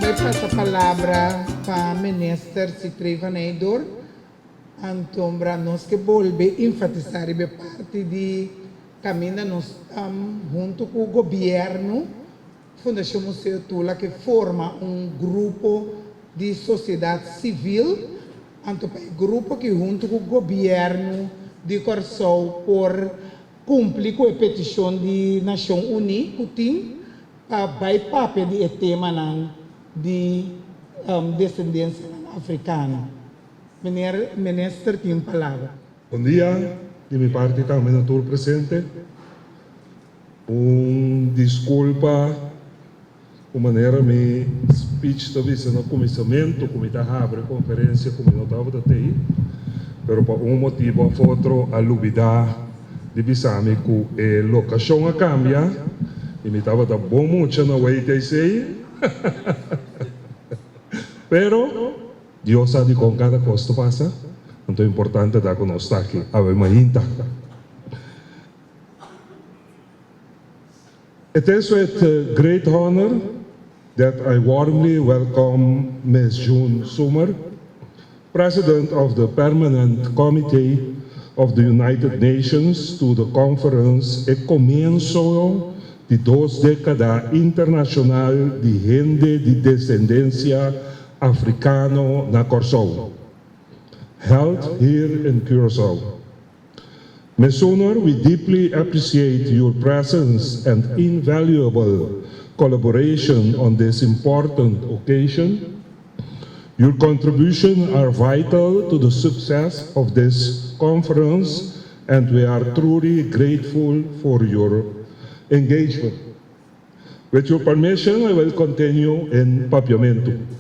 bai pasa palabra pa Minister Sithree van Heydoorn, antombra nos ke bolbe enfatisá riba e parti di kaminda nos huntu ku gobièrnu, Fundashon Museo Tula ke forma un grupo di sosiedat sivil, anto pa e grupo aki huntu ku gobièrnu di Kòrsou por kumpli ku e petishon di Nashon Uní ku tin pa bai papia di e temanan di desendensianan afrikano. Meneer Minister tin palabra. Bon dia, di mi parti tambe na tur presente. Un disculpa cu manera mi speech ta bisa na cuminsamentu cu mi ta habri conferencia cu mi no tabata tey, pero pa un motibo of otro a lubida di bisa mi cu e locacion a cambia y mi tabata bon mucha na WTC. Pero Dios sa dicon cada cos ta pasa, anto importante ta cu nos ta aki awe mainta. It is with great honor that I warmly welcome Ms. June Soomer, President of the Permanent Committee of the United Nations to the conference E Comienso di Dos Decada Internacional di Hende di Descendencia Africano na Corsou, held here in Curaçao. Ms. Sooner, we deeply appreciate your presence and invaluable collaboration on this important occasion. Your contribution are vital to the success of this conference and we are truly grateful for your engagement. With your permission, I will continue in Papiamento.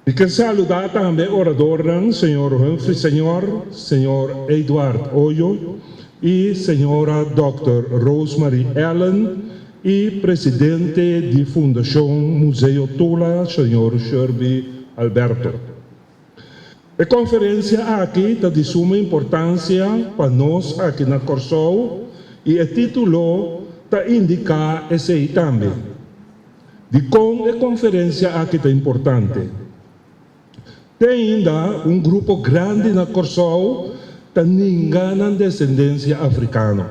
Mi ke saludá tambe oradornan señor Humphrey Señor, señor Eduard Oyo i señora dòkter Rosemary Allen i presidente di Fundashon Museo Tula señor Sherby Alberto. E konferensia aki ta di suma importansia pa nos aki na Kòrsou i e título ta indiká esei tambe. Dikon e konferensia aki ta importante? Te ainda un grupo grandi na Kòrsou ta ninga nan desendensia afrikano.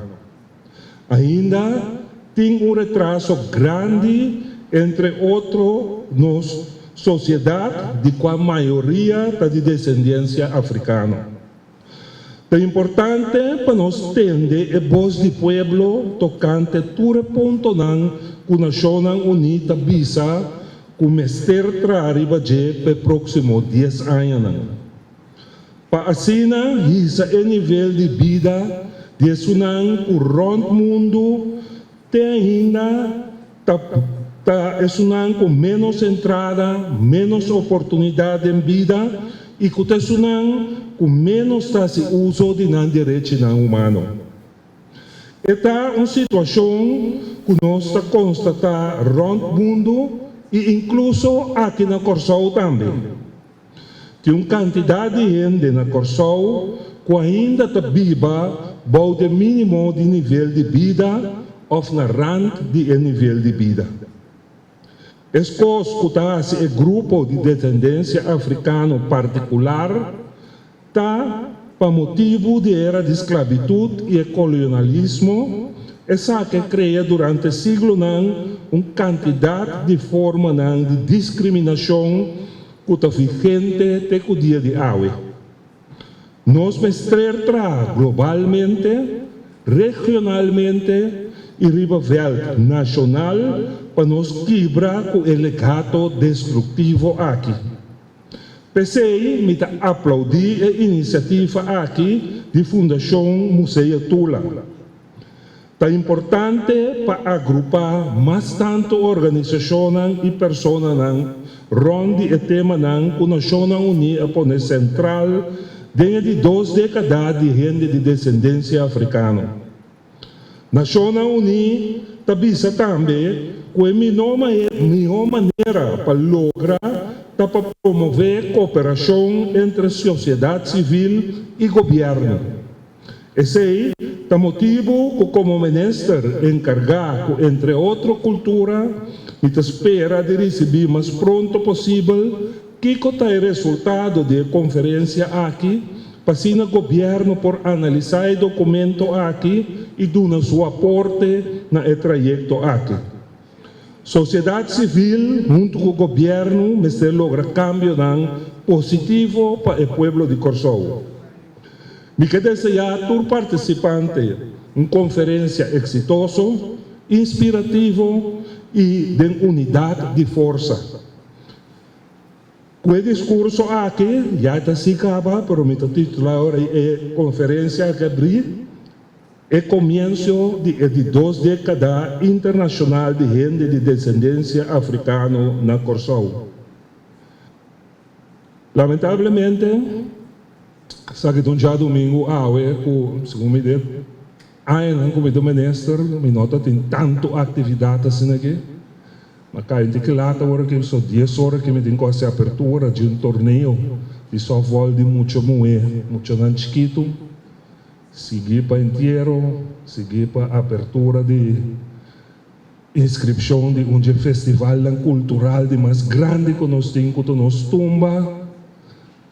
Ainda tin un retraso grandi entre otro nos sosiedat di kua mayoria ta di desendensia afrikano. Ta importante pa nos tende e bos di pueblo tokante tur e puntonan ku Nashonnan Uní ta bisa ku mester traha riba dje pa e próksimo dies añanan. Pa asina hisa e nivel di bida di esunnan ku rònt mundu te ainda ta ta esunnan ku ménos entrada, ménos oportunidat den bida i ku ta esunnan ku ménos ta hasi uso di nan derechinan humano. E ta un situashon ku nos ta konstatá rònt mundu i inkluso aki na Kòrsou tambe. Tin un kantidat di hende na Kòrsou ku ainda ta biba bou di e mínimo di nivel di bida òf na rant di e nivel di bida. Es kos ku ta hasi e grupo di desendensia afrikano partikular ta pa motibu di era di sklabitut i e kolonalismo, esaki a krea durante siglonan un kantidat di formanan di diskriminashon ku ta vigente te ku dia di awe. Nos mester traha globalmente, regionalmente i riba vèlt nashonal pa nos kibra ku e legato destruktivo aki. P'esei mi ta aplaudí e inisiativa aki di Fundashon Museo Tula. Ta importante pa agrupá mas tantu organisashonnan i personanan rònt di e temanan ku Nashonnan Uní a pone sentral den e di dos dékada di hende di desendensia afrikano. Nashonnan Uní ta bisa tambe ku e mihó manera pa logra ta pa promové kooperashon entre sosiedat sivil i gobièrnu. Esei ta motibu ku komo minister enkargá ku entre otro kultura, Mi ta spera di risibí mas pronto posibel kiko ta e resultado di e konferensia aki pa asina gobièrnu por analisá e dokumento aki i duna su aporte na e trayekto aki. Sosiedat sivil huntu ku gobièrnu mester logra kambionan positivo pa e pueblo di Kòrsou. Mi ke deseá tur partisipante un konferensia eksitoso, inspirativo i den unidat di forsa. Ku e diskurso aki ya ta si kaba, pero mi ta titulá ora e konferensia aki abrí, E komienso di e di dos dékada internashonal di hende di desendensia afrikano na Kòrsou. Lamentablemente, esaki ta un djadumingu awe ku, segun mi de añanan ku mi ta minister, mi no ta tin tantu aktividat asina aki. Ma kai di kila ta ora ki so dies ora ki mi tin ku hasi apertura di un torneo di sòftbòl di mucha muhé, muchanan chikitu. Sigui pa entiero, sigui pa apertura di inskripshon di un dje festivalnan kultural di mas grandi ku nos tin ku ta nos tumba.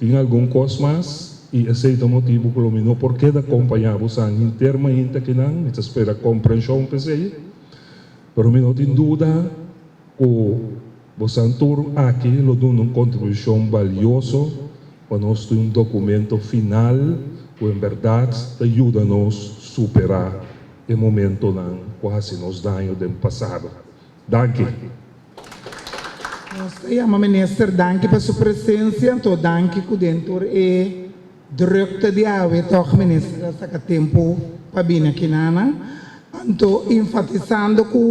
Tin algun kos mas i esei ta motibu ku lo mi no por keda kompañá bo san henter mainta kinan. Mi ta spera komprenshon p'esei, pero mi no tin duda ku bosan tur aki lo duna un kontribushon balioso pa nos tin un dokumento final ku en bèrdat ta yuda nos superá e momentonan ku a hasi nos daño den pasado. Danki. Nos ta yama Minister danki pa su presencia, anto danki ku den tur e drukte di awe tòg Minister a saka tempu pa bini akinana. Anto enfatisando ku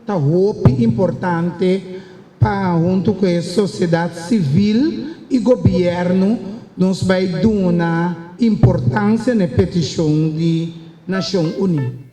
ta hopi importante Pa huntu ku e sosiedat sivil i gobièrnu nos bai duna importansia na e petishon di Nashon Uní.